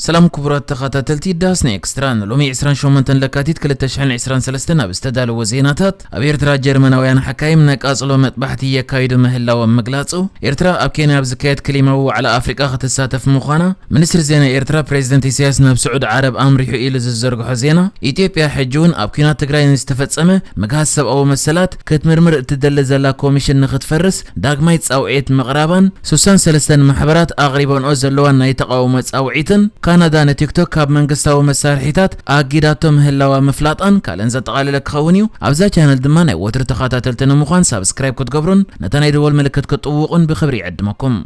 ሰላም ክቡራት ተኸታተልቲ ዳስና ኤክስትራ፣ ንሎሚ ዕስራን ሸሞንተን ለካቲት ክልተ ሽሕን ዕስራን ሰለስተን ኣብ ዝተዳለወ ዜናታት፣ ኣብ ኤርትራ ጀርመናውያን ሓካይም ናይ ቃጽሎ መጥባሕቲ የካይዱ ምህላዎም ምግላጹ፣ ኤርትራ ኣብ ኬንያ ኣብ ዝካየድ ክሊማዊ ዋዕላ ኣፍሪቃ ክትሳተፍ ምዃና፣ ሚኒስትሪ ዜና ኤርትራ ፕሬዚደንት ኢሳያስ ናብ ስዑድ ዓረብ ኣምሪሑ ኢሉ ዝዘርግሖ ዜና፣ ኢትዮጵያ ሕጂ እውን ኣብ ኲናት ትግራይ ንዝተፈጸመ ምግሃስ ሰብኣዊ መሰላት ክትምርምር እትደሊ ዘላ ኮሚሽን ንኽትፈርስ ዳግማይ ጻውዒት ምቕራባን፣ ስሳን ሰለስተን ማሕበራት ኣቕሪበንኦ ዘለዋን ናይ ተቓውሞ ጻውዒትን፣ ካናዳ ንቲክቶክ ካብ መንግስታዊ መሳርሒታት ኣጊዳቶ ምህላዋ ምፍላጣን ካልእን ዘጠቓለለ ክኸውን እዩ። ኣብዛ ቻነል ድማ ናይ ወትሩ ተኸታተልቲ ንምዃን ሳብስክራይብ ክትገብሩን ነታ ናይ ደወል ምልክት ክትጥውቑን ብኽብሪ ይዕድመኩም።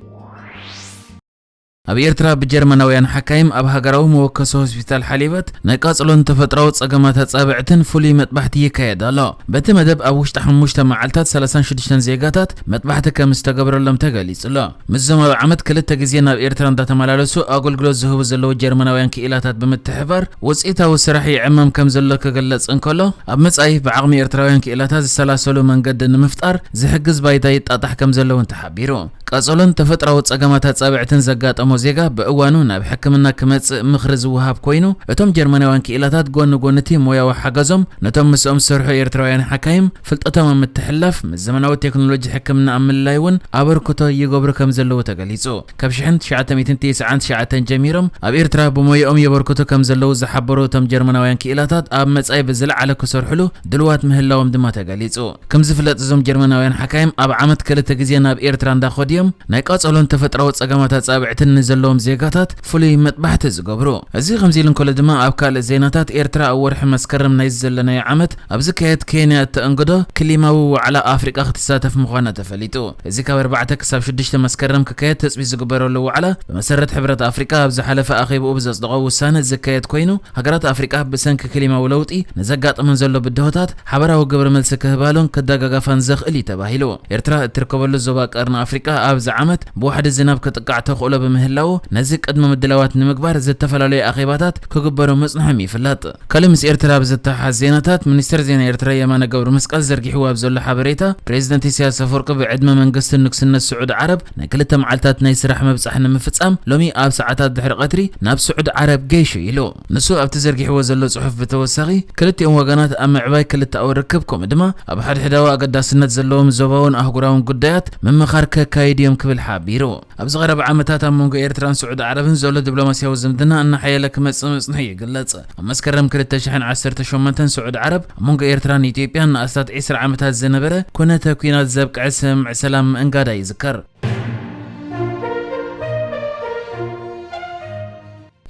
ኣብ ኤርትራ ብጀርመናውያን ሓካይም ኣብ ሃገራዊ መወከሲ ሆስፒታል ሓሊበት ናይ ቃጽሎን ተፈጥራዊ ጸገማት ኣጻብዕትን ፍሉይ መጥባሕቲ ይካየድ ኣሎ። በቲ መደብ ኣብ ውሽጢ ሓሙሽተ መዓልታት ሰላሳን ሽዱሽተን ዜጋታት መጥባሕቲ ከም ዝተገብረሎም ተገሊጹ ኣሎ። ምስ ዝመሩ ዓመት ክልተ ግዜ ናብ ኤርትራ እንዳተመላለሱ ኣገልግሎት ዝህቡ ዘለዉ ጀርመናውያን ክኢላታት ብምትሕባር ውጽኢታዊ ስራሕ ይዕመም ከም ዘሎ ክግለጽ እንከሎ፣ ኣብ መጻኢ ብዓቕሚ ኤርትራውያን ክኢላታት ዝሰላሰሉ መንገዲ ንምፍጣር ዝሕግዝ ባይታ ይጣጣሕ ከም ዘሎ እውን ተሓቢሩ። ቀጸሎን ተፈጥራዊ ጸገማት ኣጻብዕትን ዘጋጠሞ ዜጋ ብእዋኑ ናብ ሕክምና ክመጽእ ምኽሪ ዝወሃብ ኮይኑ፣ እቶም ጀርመናውያን ክኢላታት ጎኒ ጎኒ እቲ ሞያዊ ሓገዞም ነቶም ምስኦም ዝሰርሑ ኤርትራውያን ሓካይም ፍልጠቶም ኣብ ምትሕልላፍ፣ ምስ ዘመናዊ ቴክኖሎጂ ሕክምና ኣብ ምልላይ እውን ኣበርክቶ ይገብሩ ከም ዘለዉ ተገሊጹ። ካብ ሽሕን ትሽዓተ ሚእትን ትስዓን ትሽዓተን ጀሚሮም ኣብ ኤርትራ ብሞያኦም የበርክቱ ከም ዘለዉ ዝሓበሩ እቶም ጀርመናውያን ክኢላታት፣ ኣብ መጻኢ ብዝለዓለ ክሰርሕሉ ድልዋት ምህላዎም ድማ ተገሊጹ። ከም ዝፍለጥ፣ እዞም ጀርመናውያን ሓካይም ኣብ ዓመት ክልተ ግዜ ናብ ኤርትራ እንዳኸዱ እዮም ናይ ቃጸሎን ተፈጥራዊ ጸገማት ኣጻብዕትን ንዘለዎም ዜጋታት ፍሉይ መጥባሕቲ ዝገብሩ። እዚ ከምዚ ኢሉ እንከሎ ድማ፣ ኣብ ካልእ ዜናታት፣ ኤርትራ ኣብ ወርሒ መስከረም ናይዚ ዘለናዮ ዓመት ኣብ ዝካየድ ኬንያ እተኣንግዶ ክሊማዊ ዋዕላ ኣፍሪቃ ክትሳተፍ ምዃና ተፈሊጡ። እዚ ካብ ኣርባዕተ ክሳብ ሽዱሽተ መስከረም ክካየድ ትጽቢት ዝግበረሉ ዋዕላ፣ ብመሰረት ሕብረት ኣፍሪቃ ኣብ ዝሓለፈ ኣኼባኡ ብዘጽደቖ ውሳነ ዝካየድ ኮይኑ፣ ሃገራት ኣፍሪቃ ብሰንኪ ክሊማዊ ለውጢ ንዘጋጥመን ዘሎ ብድሆታት ሓበራዊ ግብረ መልሲ ክህባሉን ክደጋገፋን ዘኽእል እዩ ተባሂሉ። ኤርትራ እትርከበሉ ዞባ ቀርኒ ኣፍሪቃ ኣብዚ ዓመት ብዋሕዲ ዝናብ ክጥቃዕ ተኽእሎ ብምህላዉ፣ ነዚ ቅድመ ምድላዋት ንምግባር ዝተፈላለዩ ኣኼባታት ክግበሩ ምጽንሖም ይፍለጥ። ካልእ ምስ ኤርትራ ብዝተሓሓዝ ዜናታት፣ ሚኒስተር ዜና ኤርትራ የማነ ገብረመስቀል ዘርጊሕዎ ኣብ ዘሎ ሓበሬታ፣ ፕሬዚደንት ኢሳያስ ኣፈወርቂ ብዕድመ መንግስቲ ንግስነት ስዑድ ዓረብ ናይ ክልተ መዓልታት ናይ ስራሕ ምብጻሕ ንምፍጻም ሎሚ ኣብ ሰዓታት ድሕሪ ቀትሪ ናብ ስዑድ ዓረብ ገይሹ ኢሉ። ንሱ ኣብቲ ዘርጊሕዎ ዘሎ ጽሑፍ ብተወሳኺ፣ ክልቲኦም ወገናት ኣብ ምዕባይ ክልተኣዊ ርክብ፣ ከምኡ ድማ ኣብ ሓድሕዳዊ ኣገዳስነት ዘለዎም ዞባውን ኣህጉራውን ጉዳያት ምምኻር ከካይዱ እዮም ክብል ሓቢሩ። ኣብዚ ቀረባ ዓመታት ኣብ መንጎ ኤርትራን ስዑድ ዓረብን ዘሎ ዲፕሎማስያዊ ዝምድና እናሓየለ ክመጽእ ምጽንሑ ይግለጽ። ኣብ መስከረም ክልተ ሽሕን ዓሰርተ ሸሞንተን ስዑድ ዓረብ ኣብ መንጎ ኤርትራን ኢትዮጵያን ንኣስታት ዕስራ ዓመታት ዝነበረ ኩነተ ኲናት ዘብቅዐ ስምምዕ ሰላም ምእንጋዳ ይዝከር።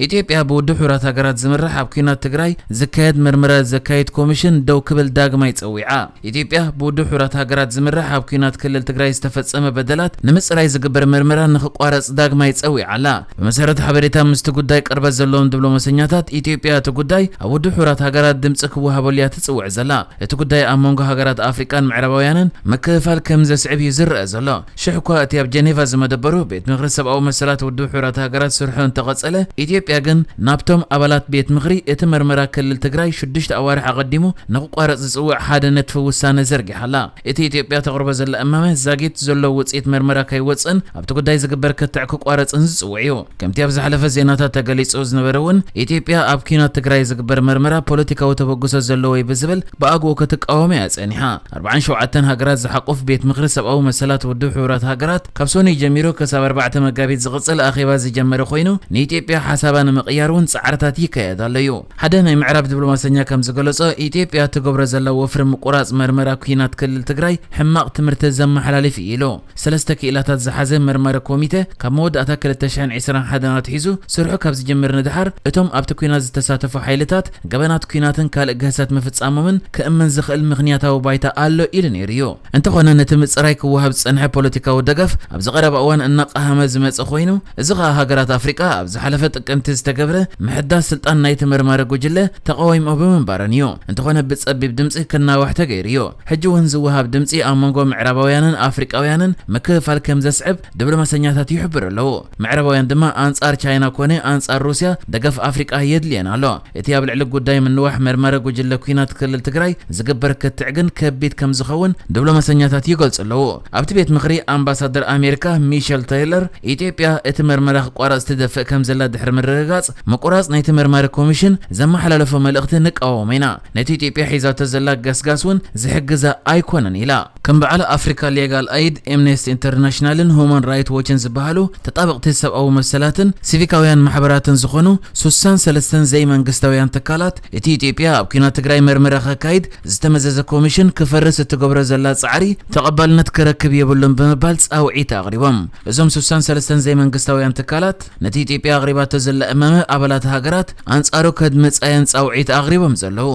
ኢትዮጵያ ብውድብ ሕቡራት ሃገራት ዝምራሕ ኣብ ኲናት ትግራይ ዝካየድ መርመራ ዘካይድ ኮሚሽን ደው ክብል ዳግማይ ጸዊዓ። ኢትዮጵያ ብውድብ ሕቡራት ሃገራት ዝምራሕ ኣብ ኲናት ክልል ትግራይ ዝተፈጸመ በደላት ንምጽራይ ዝግበር መርመራ ንኽቋረጽ ዳግማይ ጸዊዓ ኣላ። ብመሰረት ሓበሬታ ምስቲ ጉዳይ ቅርበት ዘለዎም ዲፕሎማሰኛታት፣ ኢትዮጵያ እቲ ጉዳይ ኣብ ውድብ ሕቡራት ሃገራት ድምጺ ክወሃበሉ እያ ትጽውዕ ዘላ። እቲ ጉዳይ ኣብ መንጎ ሃገራት ኣፍሪቃን ምዕራባውያንን ምክፍፋል ከም ዘስዕብ እዩ ዝረአ ዘሎ። ሽሕ እኳ እቲ ኣብ ጀኔቫ ዝመደበሩ ቤት ምኽሪ ሰብኣዊ መሰላት ውድብ ሕቡራት ሃገራት ስርሑ እንተቐጸለ፣ ኢትዮጵያ ግን ናብቶም ኣባላት ቤት ምኽሪ እቲ መርመራ ክልል ትግራይ ሽዱሽተ ኣዋርሕ ኣቐዲሙ ንክቋረጽ ዝጽውዕ ሓደ ነጥቢ ውሳነ ዘርጊሓ ኣላ። እቲ ኢትዮጵያ ተቕርቦ ዘላ እማመ ዛጊት ዘሎ ውጽኢት መርመራ ከይወጽእን ኣብቲ ጉዳይ ዝግበር ክትዕ ክቋረጽን ዝጽውዕ እዩ። ከምቲ ኣብ ዝሓለፈ ዜናታት ተገሊጹ ዝነበረ እውን፣ ኢትዮጵያ ኣብ ኲናት ትግራይ ዝግበር መርመራ ፖለቲካዊ ተበግሶ ዘለዎ እዩ ብዝብል ብኣግኡ ክትቃወም እያ ጸኒሓ። ኣርባዓን ሸውዓተን ሃገራት ዝሓቁፍ ቤት ምኽሪ ሰብኣዊ መሰላት ውድብ ሕቡራት ሃገራት ካብ ሰኑይ ጀሚሩ ክሳብ ኣርባዕተ መጋቢት ዝቕጽል ኣኼባ ዝጀመረ ኮይኑ፣ ንኢትዮጵያ ሓሳባ ንምቕያር እውን ጻዕርታት ይካየድ ኣሎ እዩ። ሓደ ናይ ምዕራብ ዲፕሎማሰኛ ከም ዝገለጾ፣ ኢትዮጵያ ትገብሮ ዘላ ወፍሪ ምቁራጽ መርመራ ኲናት ክልል ትግራይ ሕማቕ ትምህርቲ ዘመሓላልፍ እዩ ኢሉ። ሰለስተ ክኢላታት ዝሓዘ መርማሪ ኮሚተ ካብ መወዳእታ ክልተ ሽሕን ዕስራን ሓደን ኣትሒዙ ስርሑ ካብ ዝጅምር ንድሓር፣ እቶም ኣብቲ ኲናት ዝተሳተፉ ሓይልታት ገበናት ኲናትን ካልእ ግህሰት ምፍጻሞምን ክእመን ዝኽእል ምኽንያታዊ ባይታ ኣሎ ኢሉ ነይሩ እዩ። እንተኾነ፣ ነቲ ምጽራይ ክወሃብ ዝጸንሐ ፖለቲካዊ ደገፍ ኣብዚ ቀረባ እዋን እናቐሃመ ዝመጸ ኮይኑ፣ እዚ ኸኣ ሃገራት ኣፍሪቃ ኣብ ዝሓለፈ ጥቅምቲ ዝተገብረ ምሕዳስ ስልጣን ናይቲ መርማሪ ጉጅለ ተቓዊምኦ ብምንባረን እዩ። እንተኾነ፣ ብጸቢብ ድምጺ ክናዋሕ ተገይሩ እዩ። ሕጂ እውን ዝወሃብ ድምጺ ኣብ መንጎ ምዕራባውያንን ኣፍሪቃውያንን ምክፍፋል ከም ዘስዕብ ዲፕሎማሰኛታት ይሕብሩ ኣለዉ። ምዕራባውያን ድማ ኣንጻር ቻይና ኮነ ኣንጻር ሩስያ ደገፍ ኣፍሪቃ የድልየን ኣሎ። እቲ ኣብ ልዕሊ ጉዳይ ምንዋሕ መርማሪ ጉጅለ ኲናት ክልል ትግራይ ዝግበር ክትዕ ግን ከቢድ ከም ዝኸውን ዲፕሎማሰኛታት ይገልጹ ኣለዉ። ኣብቲ ቤት ምኽሪ ኣምባሳደር ኣሜሪካ ሚሸል ቴይለር፣ ኢትዮጵያ እቲ መርመራ ክቋረጽ ትደፍእ ከም ዘላ ድሕሪ ምርዳእ፣ ንምርግጋጽ ምቁራጽ ናይቲ መርማሪ ኮሚሽን ዘመሓላለፎ መልእኽቲ ንቃወሞ ኢና። ነቲ ኢትዮጵያ ሒዛቶ ዘላ ገስጋስ እውን ዝሕግዛ ኣይኮነን ኢላ። ከም በዓል ኣፍሪካ ሌጋል ኣይድ፣ ኤምነስቲ ኢንተርናሽናልን ሁማን ራይት ዎችን ዝበሃሉ ተጣበቕቲ ሰብኣዊ መሰላትን ሲቪካውያን ማሕበራትን ዝኾኑ ሱሳን ሰለስተን ዘይመንግስታውያን ትካላት፣ እቲ ኢትዮጵያ ኣብ ኲናት ትግራይ መርመራ ከካይድ ዝተመዘዘ ኮሚሽን ክፈርስ እትገብሮ ዘላ ጻዕሪ ተቐባልነት ክረክብ የብሉን ብምባል ጻውዒት ኣቕሪቦም። እዞም ሱሳን ሰለስተን ዘይመንግስታውያን ትካላት ነቲ ኢትዮጵያ ኣቕሪባቶ ዘላ እማመ ኣባላት ሃገራት ኣንጻሩ ከድምጻየን ጻውዒት ኣቕሪቦም ዘለዉ።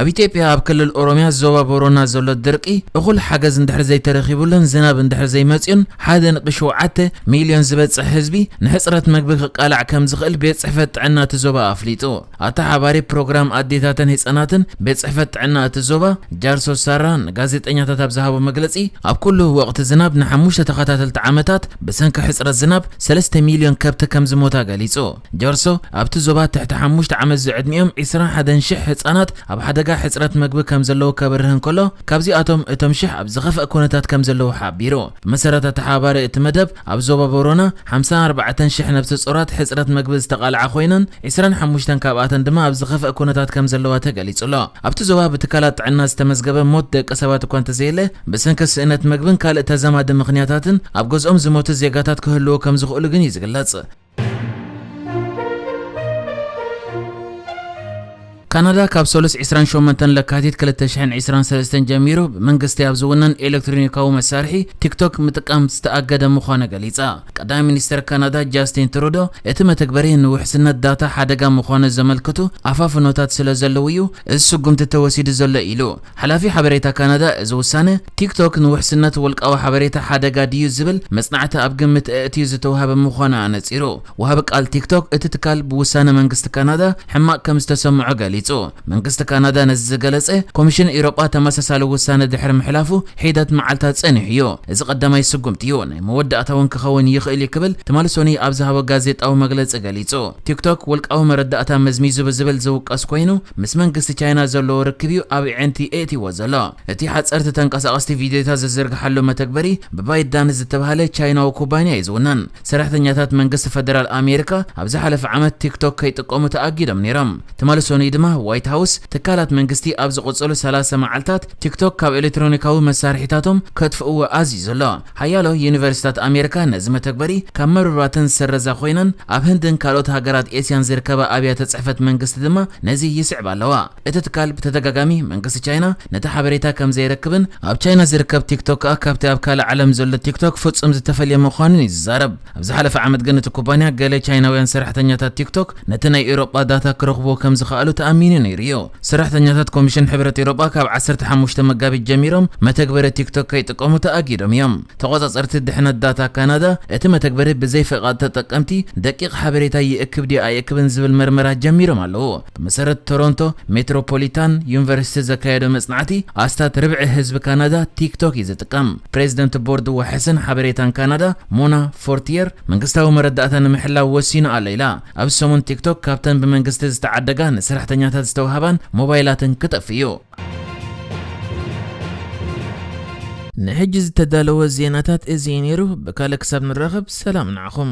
ኣብ ኢትዮጵያ ኣብ ክልል ኦሮሚያ ዞባ ቦሮና ዘሎ ድርቂ እኹል ሓገዝ እንድሕር ዘይተረኺቡሉን ዝናብ እንድሕር ዘይመጽኡን ሓደ ነጥቢ ሸውዓተ ሚልዮን ዝበጽሕ ህዝቢ ንሕጽረት መግቢ ክቃላዕ ከም ዝኽእል ቤት ጽሕፈት ጥዕና እቲ ዞባ ኣፍሊጡ። ኣተሓባሪ ፕሮግራም ኣዴታትን ህጻናትን ቤት ጽሕፈት ጥዕና እቲ ዞባ ጃርሶ ሳራ ንጋዜጠኛታት ኣብ ዝሃቦ መግለጺ፣ ኣብ ኩሉ ወቕቲ ዝናብ ንሓሙሽተ ተኸታተልቲ ዓመታት ብሰንኪ ሕጽረት ዝናብ ሰለስተ ሚልዮን ከብቲ ከም ዝሞታ ገሊጹ። ጃርሶ ኣብቲ ዞባ ትሕቲ ሓሙሽተ ዓመት ዝዕድሚኦም ዒስራን ሓደን ሽሕ ህጻናት ኣብ ሓደጋ ሕጽረት መግቢ ከም ዘለዉ ከብርህ እንከሎ፣ ካብዚኣቶም እቶም ሽሕ ኣብ ዝኸፍአ ኩነታት ከም ዘለዉ ሓቢሩ። ብመሰረት ኣተሓባሪ እቲ መደብ፣ ኣብ ዞባ ቦሮና ሓምሳን ኣርባዕተን ሽሕ ነብሰ ጾራት ሕጽረት መግቢ ዝተቓልዓ ኮይነን፣ ዒስራን ሓሙሽተን ካብኣተን ድማ ኣብ ዝኸፍአ ኩነታት ከም ዘለዋ ተገሊጹ ኣሎ። ኣብቲ ዞባ ብትካላት ጥዕና ዝተመዝገበ ሞት ደቂ ሰባት እኳ እንተዘየለ፣ ብሰንኪ ስእነት መግብን ካልእ ተዛማዲ ምኽንያታትን ኣብ ገዝኦም ዝሞቱ ዜጋታት ክህልዉ ከም ዝኽእሉ ግን እዩ ዝግለጽ። ካናዳ ካብ ሰሉስ ዒስራን ሸሞንተን ለካቲት ክልተ ሽሕን ዒስራን ሰለስተን ጀሚሩ ብመንግስቲ ኣብ ዝውነን ኤሌክትሮኒካዊ መሳርሒ ቲክቶክ ምጥቃም ዝተኣገደ ምዃኑ ገሊጻ። ቀዳማይ ሚኒስተር ካናዳ ጃስቲን ትሩዶ፣ እቲ መተግበሪ ንውሕስነት ዳታ ሓደጋ ምዃኑ ዘመልክቱ ኣፋፍኖታት ስለ ዘለዉ እዩ እዚ ስጉምቲ ተወሲዱ ዘሎ ኢሉ። ሓላፊ ሓበሬታ ካናዳ፣ እዚ ውሳነ ቲክቶክ ንውሕስነት ውልቃዊ ሓበሬታ ሓደጋ ድዩ ዝብል መጽናዕቲ ኣብ ግምት ኣእትዩ ዝተዋህበ ምዃኑ ኣነጺሩ። ወሃቢ ቃል ቲክቶክ፣ እቲ ትካል ብውሳነ መንግስቲ ካናዳ ሕማቕ ከም ዝተሰምዖ ገሊጹ። መንግስቲ ካናዳ ነዚ ዝገለጸ፣ ኮሚሽን ኤውሮጳ ተመሳሳሊ ውሳነ ድሕሪ ምሕላፉ ሒደት መዓልታት ጸኒሑ እዩ። እዚ ቀዳማይ ስጉምቲ እዩ፣ ናይ መወዳእታ እውን ክኸውን ይኽእል እዩ ክብል ትማሊ ሰኑይ ኣብ ዝሃቦ ጋዜጣዊ መግለጺ ገሊጹ። ቲክቶክ ውልቃዊ መረዳእታ መዝሚዙ ብዝብል ዝውቀስ ኮይኑ፣ ምስ መንግስቲ ቻይና ዘለዎ ርክብ እዩ ኣብ ኣዒንቲ ኣእትይዎ ዘሎ። እቲ ሓጸርቲ ተንቀሳቐስቲ ቪድዮታት ዝዝርግሓሉ መተግበሪ ብባይትዳንስ ዝተባህለ ቻይናዊ ኩባንያ እዩ ዝውነን። ሰራሕተኛታት መንግስቲ ፈደራል ኣሜሪካ ኣብ ዝሓለፈ ዓመት ቲክቶክ ከይጥቀሙ ተኣጊዶም ነይሮም። ትማሊ ሰኑይ ድማ ዋይት ሃውስ ትካላት መንግስቲ ኣብ ዝቕጽሉ ሰላሳ መዓልታት ቲክቶክ ካብ ኤሌክትሮኒካዊ መሳርሒታቶም ከጥፍእዎ ኣዚዙ ኣሎ። ሓያሎ ዩኒቨርሲታት ኣሜሪካ ነዚ መተግበሪ ካብ መርበባተን ዝሰረዛ ኮይነን፣ ኣብ ህንድን ካልኦት ሃገራት ኤስያን ዝርከባ ኣብያተ ጽሕፈት መንግስቲ ድማ ነዚ ይስዕባ ኣለዋ። እቲ ትካል ብተደጋጋሚ መንግስቲ ቻይና ነቲ ሓበሬታ ከም ዘይረክብን ኣብ ቻይና ዝርከብ ቲክቶክ ከኣ ካብቲ ኣብ ካልእ ዓለም ዘሎ ቲክቶክ ፍጹም ዝተፈልየ ምዃኑን እዩ ዝዛረብ። ኣብ ዝሓለፈ ዓመት ግን እቲ ኩባንያ ገለ ቻይናውያን ሰራሕተኛታት ቲክቶክ ነቲ ናይ ኤውሮጳ ዳታ ክረኽብዎ ከም ዝኸኣሉ ተኣሚኑ ነይሩ እዩ። ሰራሕተኛታት ኮሚሽን ሕብረት ኤውሮጳ ካብ ዓሰርተ ሓሙሽተ መጋቢት ጀሚሮም መተግበሪ ቲክቶክ ከይጥቀሙ ተኣጊዶም እዮም። ተቖጻጸርቲ ድሕነት ዳታ ካናዳ፣ እቲ መተግበሪ ብዘይ ፍቓድ ተጠቀምቲ ደቂቕ ሓበሬታ ይእክብ ድዩ ኣይእክብን ዝብል መርመራ ጀሚሮም ኣለዉ። ብመሰረት ቶሮንቶ ሜትሮፖሊታን ዩኒቨርሲቲ ዘካየዶ መጽናዕቲ፣ ኣስታት ርብዒ ህዝቢ ካናዳ ቲክቶክ እዩ ዝጥቀም። ፕሬዚደንት ቦርድ ዋሕስን ሓበሬታን ካናዳ ሞና ፎርቲየር፣ መንግስታዊ መረዳእታ ንምሕላው ወሲኑ ኣሎ ኢላ። ኣብዚ ሰሙን ቲክቶክ ካብተን ብመንግስቲ ዝተዓደጋ ንሰራሕተኛታት ዝተዋህባን ሞባይላትን ክጠፍእ እዩ። ንሕጂ ዝተዳለወ ዜናታት እዚ እዩ ነይሩ። ብካልእ ክሳብ ንራኸብ ሰላም ንዓኹም።